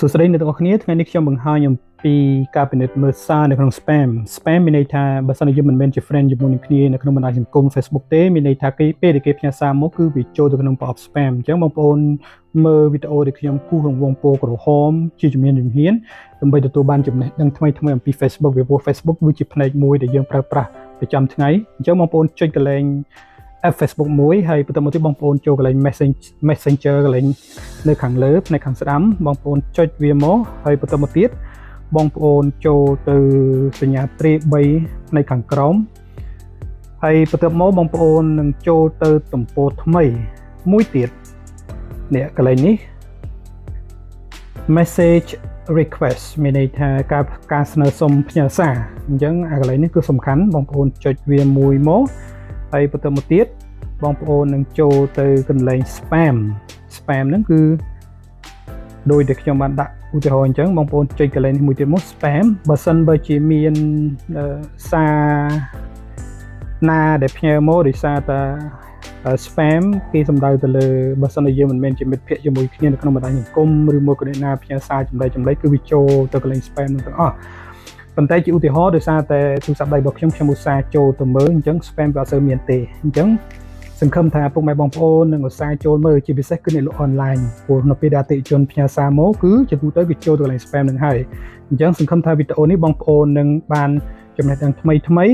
សួស្តីអ្នកទាំងអស់គ្នាថ្ងៃនេះខ្ញុំបង្ហាញអំពីការពិនិត្យមើលសារនៅក្នុង spam។ Spam មានន័យថាបើសិនជាយើងមិនមែនជា friend ជាមួយនឹងគ្នានៅក្នុងបណ្ដាញសង្គម Facebook ទេមានន័យថាគេពេលដែលគេផ្ញើសារមកគឺវាចូលទៅក្នុងប្រអប់ spam។ អញ្ចឹងបងប្អូនមើលវីដេអូដែលខ្ញុំគូសរង្វង់ពណ៌ក្រហមជាជំហានជំហានដើម្បីទទួលបានចំណេះដឹងថ្មីថ្មីអំពី Facebook ពីព្រោះ Facebook វាជាផ្នែកមួយដែលយើងប្រើប្រាស់ប្រចាំថ្ងៃអញ្ចឹងបងប្អូនចុចកន្លែង app Facebook មួយហើយបន្តមកទៀតបងប្អូនចូលកន្លែង Messenger កន្លែងនៅខាងលើផ្នែកខាងស្ដាំបងប្អូនចុចវាមកហើយបន្តមកទៀតបងប្អូនចូលទៅសញ្ញាទ្រា3ផ្នែកខាងក្រោមហើយបន្ទាប់មកបងប្អូននឹងចូលទៅទំព័រថ្មីមួយទៀតនេះកន្លែងនេះ message request មានន័យថាការការស្នើសុំផ្ញើសារអញ្ចឹងអាកន្លែងនេះគឺសំខាន់បងប្អូនចុចវាមួយមកហើយបន្តមកទៀតបងប្អូននឹងចូលទៅកន្លែង spam។ Spam ហ្នឹងគឺដោយដែលខ្ញុំបានដាក់ឧទាហរណ៍អញ្ចឹងបងប្អូនចុចកន្លែងនេះមួយទៀតមក spam បើសិនបើជាមានសារណាដែលផ្ញើមកដោយសារតែ spam គេសំដៅទៅលើបើសិនជាយើងមិនមែនជាមិត្តភ័ក្តិជាមួយគ្នានៅក្នុងបណ្ដាញសង្គមឬមួយក៏អ្នកណាផ្ញើសារចម្លែកចម្លែកគឺវាចូលទៅកន្លែង spam នឹងទាំងអស់ប៉ុន្តែជាឧទាហរណ៍ដោយសារតែទូរស័ព្ទដៃរបស់ខ្ញុំខ្ញុំឧស្សាហ៍ចូលទៅមើលអញ្ចឹង spam វាអត់សូវមានទេអញ្ចឹងសង្ឃឹមថាពុកម៉ែបងប្អូននឹងឧស្សាហ៍ចូលមើលជាពិសេសគឺអ្នកលក់អនឡាញព្រោះនៅពេលដែលអតិថិជនផ្ញើសារមកគឺជាទូទៅគឺចូលទៅកន្លែង spam នឹងហើយអញ្ចឹងសង្ឃឹមថាវីដេអូនេះបងប្អូននឹងបានចំណេះដឹងថ្មីថ្មី។